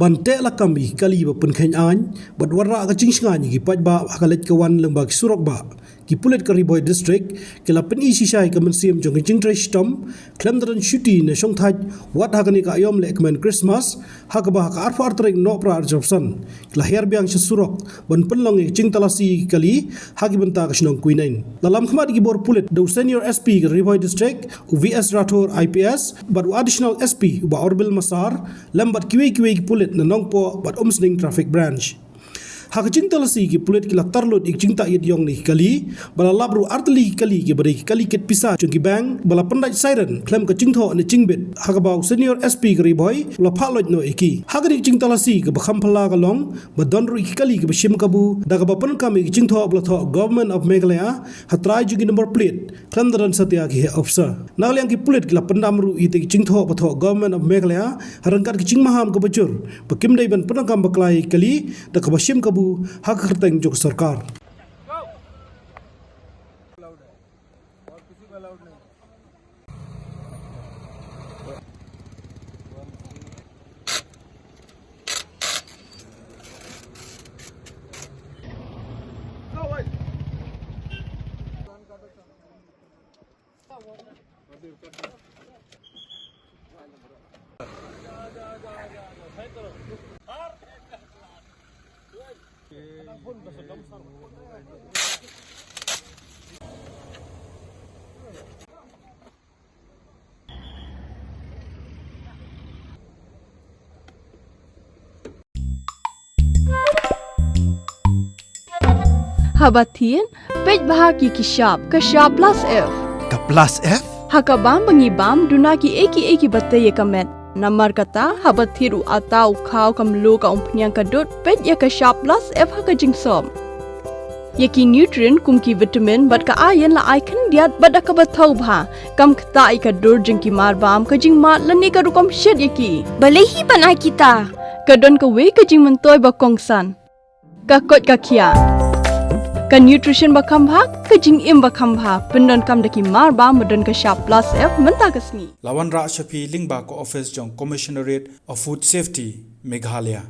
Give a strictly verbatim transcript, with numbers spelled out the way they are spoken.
Ban teh lakam ïa ki kali ba pynkheiñ aiñ bad wanrah ka jingshngaiñ ïa ki paidbah ha ka leit ka wan lyngba ki surok bah, ki pulit ka Ri Bhoi District ki la pyni shisha ïa ka mynsiem jong ka jingtrei shitom khlem da don shuti ne shongthait, wat ha kane ka aiom lehkmen Christmas, ha kaba ha ka arphew ar tarik Nohprah arphew san ki la hiar biang sha surok ban pynlong ïa ka jingtalasi ïa ki kali ha ki bynta ka shnong Kwinneiñ. La lam khmat ïa ki bor pulit da u Senior S P ka Ri Bhoi District, u V S Rathore I P S, bad u Additional S P u Bah Orbil Massar, lem bad kiwei kiwei ki pulit na Nongpoh bad Umsning Traffic Branch. Ha ka jingtalasi ki pulit ki la tar lut ïa ka jingtah ïit ïong na ki kali, ba la lap ruh ar tylli ki kali kiba dei ki kali kit pisa jong ki bank, ba la pyndait siren khlem ka jingthoh ne jingbit, ha kaba u Senior S P ka Ri Bhoi u la phah loit noh ïa ki. Ha kane ka jingtalasi kaba kham phylla ka long ba don ruh ïa ki kali kiba shim kabu, da kaba pyndonkam ïa ka jingthoh ba la thoh Government of Meghalaya ha trai jong ki number plate, khlem da don satia ki heh ophisar. Na ka liang ki pulit ki la pyndam ruh ïa ka jingthoh ba thoh Government of Meghalaya ha ryngkat ka jingmaham kaba jur ba kim dei ban pyndonkam bakla ïa ki kali da kaba shim kabu ha ka kyrteng jong ka sorkar. Haba thied, peit bha ïa ki shap, ka shap plus F. Ka plus F? Ha ka bam ba ngi bam, duna kiei kiei kiba tei ïa ka met. Namar kata, haba thied u atta u khaw, ka mluh, ka umphniang, ka dud, peit ïa ka shap plus F ha ka jingsop. Ïa ki nutrient kum ki vitamin bad ka iron la ai khyndiat bad da kaba thaw bha. Kam ktah ïa ka dur jong ki marbam, ka jingmad lane ka rukom shet ïa ki. Balei hi ban ai kita? Ka don kawei ka jingmyntoi ba kongsan. Ka koit ka khiah. Ka nutrition ba kham bha, ka jingim ba kham bha. Pyndonkam da ki marbam ba don ka shap plus F mynta ka sngi. La wanrah sha phi lyngba ka office jong Commissionerate of Food Safety, Meghalaya.